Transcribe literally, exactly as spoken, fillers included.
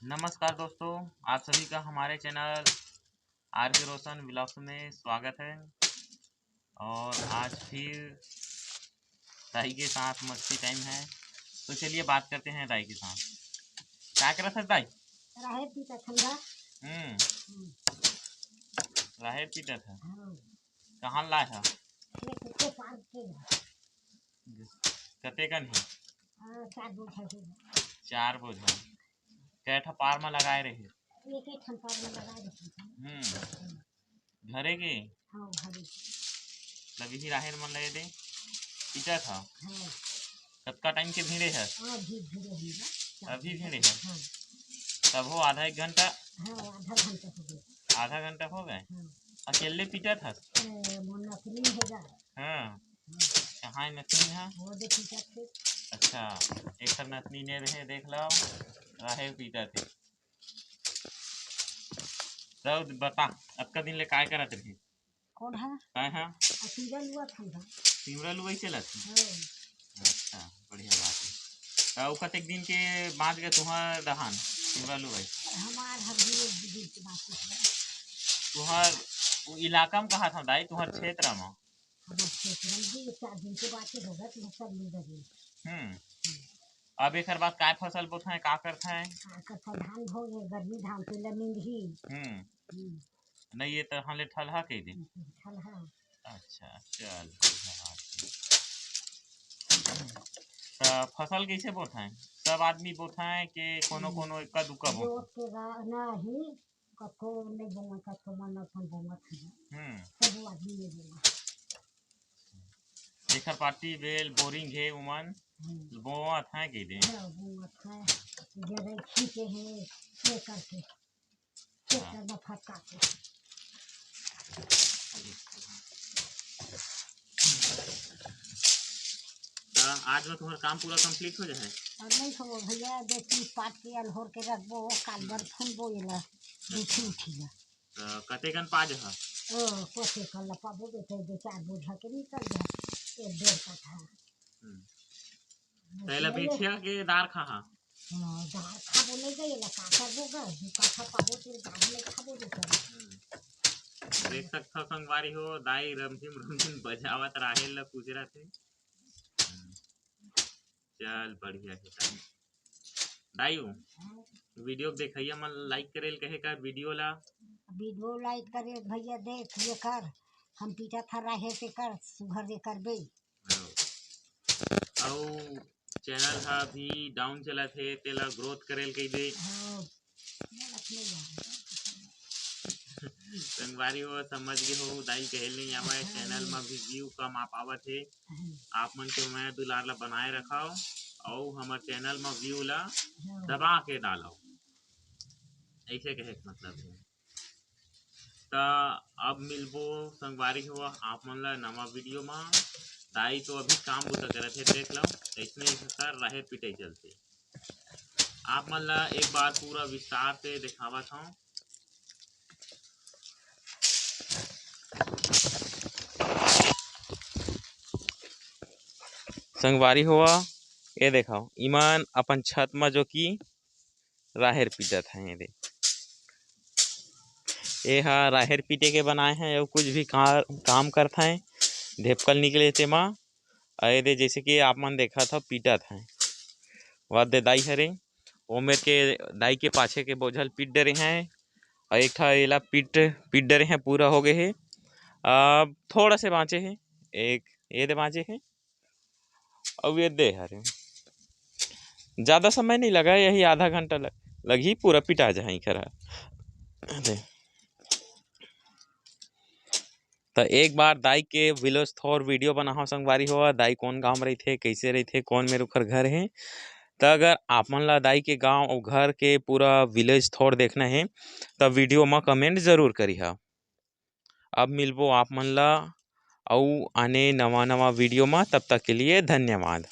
नमस्कार दोस्तों, आप सभी का हमारे चैनल आर के रोशन व्लॉग्स में स्वागत है। और आज फिर दाई के साथ मस्ती टाइम है, तो चलिए बात करते हैं दाई के साथ। क्या करत है दाई? राहेर पीटा ठंडा। हम्म। हम्म। राहेर पीटा था। हाँ। कहाँ लाए है? ये कुत्ते पार के है। कते कन है? हाँ, चार बोझा है। चार बोझा। कै ठा पार में लगाए रहे? एक एक ठन पार में लगाए रहे। हम्म। घरे के? हाँ, घरे। तब यही राहेर मन लगे दे पीटा था। हाँ। कतका टाइम के भिड़े है? हाँ, अभी भिड़े हैं ना। अभी भिड़े है? हाँ। तब हो आधा एक घंटा? हाँ, आधा घंटा हो गया। आधा घंटा हो गए? हाँ। अकेले पीटा था? ए, मोर नतनी है जा। हाँ। हाँ। कहाँ है नतनी है? वो दे पीटा थे। अच्छा, एक नतनी ने रहे, देख लो, राहेर पीटा थे। तब बता, अतका दिन ले काय करत रही? कौन है? काय है? आ, तिंवरा लुवत हन। तिंवरा लुवई चलत है? हाँ। अच्छा, बढ़िया बात है। त अउ कतेक दिन के बाद गए तुहर डहान तिंवरा लुवई? हमार हर भी एक दिन के बाद है। तुहर वो इलाका में कहा था दाई, तुहर क्षेत्र में? हमार क्षेत्र में भी चार दिन के बाद होगा, तो सब मिल जाएगी। हम्म। अब एकर बाद काय फसल बोथें, का करथें? का करथें? धान हो गए, गर्मी धान तेला मिंदही। हम्म। हम्म। नहीं, ये तो हाले ठलहा कह दे। ठलहा। अच्छा, चल, बढ़िया बात है। त फसल कैसे बोथें? सब आदमी बोथें कि कोनो हम्म। कोनो इक्का दुक्का बोथें? जोत के गा-, नहीं, कतको नहीं बोवत, कतको मन अपन बोवत है। हम्म। सब आदमी नहीं बोवत। जेकर पार्टी बेल बोरिंग हे, उमन हम्म। बोवत हैं कह दे। हाँ, बोवत हैं। जगह खींचे हैं, ये करके। हाँ। ट्रैक्टर में फटका के। त आज में तुम्हारा काम पूरा complete हो जाए? और नहीं तो भैया, दो तीन पाट के अल्होर के रखबो, काल बर हम्म। फुलबो एला, देखी उठी ला। त कतेकन पाज ह? ओ, कोसे कल्ला पाबो बेटे, दो चार बोझा के निकल जाए, एक डेढ़ कट्ठा। हम्म। त एला बेचिया के दार खाहा? हाँ, दार खाबो नहीं गए, एला का करबो गा, दू कट्ठा पाबो तेल दार नहीं खाबो दे कर। हम्म। देख सकथव संगवारी हो, दाई रमझिम रमझिम बजावत राहेर ल कुचरत हे। हम्म। चल बढ़िया हे दाई। दाई हो, हाँ। वीडियो देखइया मन like करेल कहे का वीडियो ला? वीडियो like करे भैया, देख ये कर, हम पीटा था राहेर से कर, सुघर दे करबे। हाँ। अउ चैनल ह अभी down चलत हे, तेला growth करेल कहि दे। हाँ, मैं अपने जान। संगवारी हो, समझ गे हो, दाई ल कहेल नहीं आवे, हाँ। चैनल म भी view कम आ पावत हे। हाँ। आप मन के मया दुलार ला बनाए रखव, अउ हमर चैनल म view ला हाँ। दबा के डालव, ऐसे कहे के मतलब हे। त अब मिलबो संगवारी हो आप मन ला नवा वीडियो मा। दाई तो अभी काम बुता करत हे, देख लो, अइसने ही प्रकार राहेर पिटाई चलथे। आप मन ला एक बार पूरा विस्तार से देखावत हूँ। संगवारी हो, ये देखो, इमन अपन छत मा जो कि राहेर पीटत हे। ये दे, ये हा राहेर पीटे के बनाए हे, अउ कुछ भी का, काम करत हे, ढेपकल निकले तेमा। अउ ये दे, जैसे कि आप मन देखत हव, पीटत हे। वाह दे दाई हरे, ओमेर के दाई के पाछे के बोझल पीट डरे हे, अउ एक ठा एला पीट, पीट डरे हे, पूरा हो गए हे। अब थोड़ा से बाँचे हे, एक ये दे बाँचे हे, अउ ये दे हरे। ज्यादा समय नहीं लगा, यही आधा घंटा लग, लगही, पूरा पिटा जाही खरा। दे। त एक बार दाई के village tour वीडियो बनाहव संगवारी हो, दाई कौन गांव में रहिथे, कैसे रहिथे, कौन मेर ओखर घर हे। त अगर आप मन ला दाई के गांव अउ घर के पूरा village tour देखना हे, त वीडियो म comment जरूर करिहा। अब मिलबो आप मन ला अउ आने नवा नवा वीडियो म, तब तक के लिए धन्यवाद।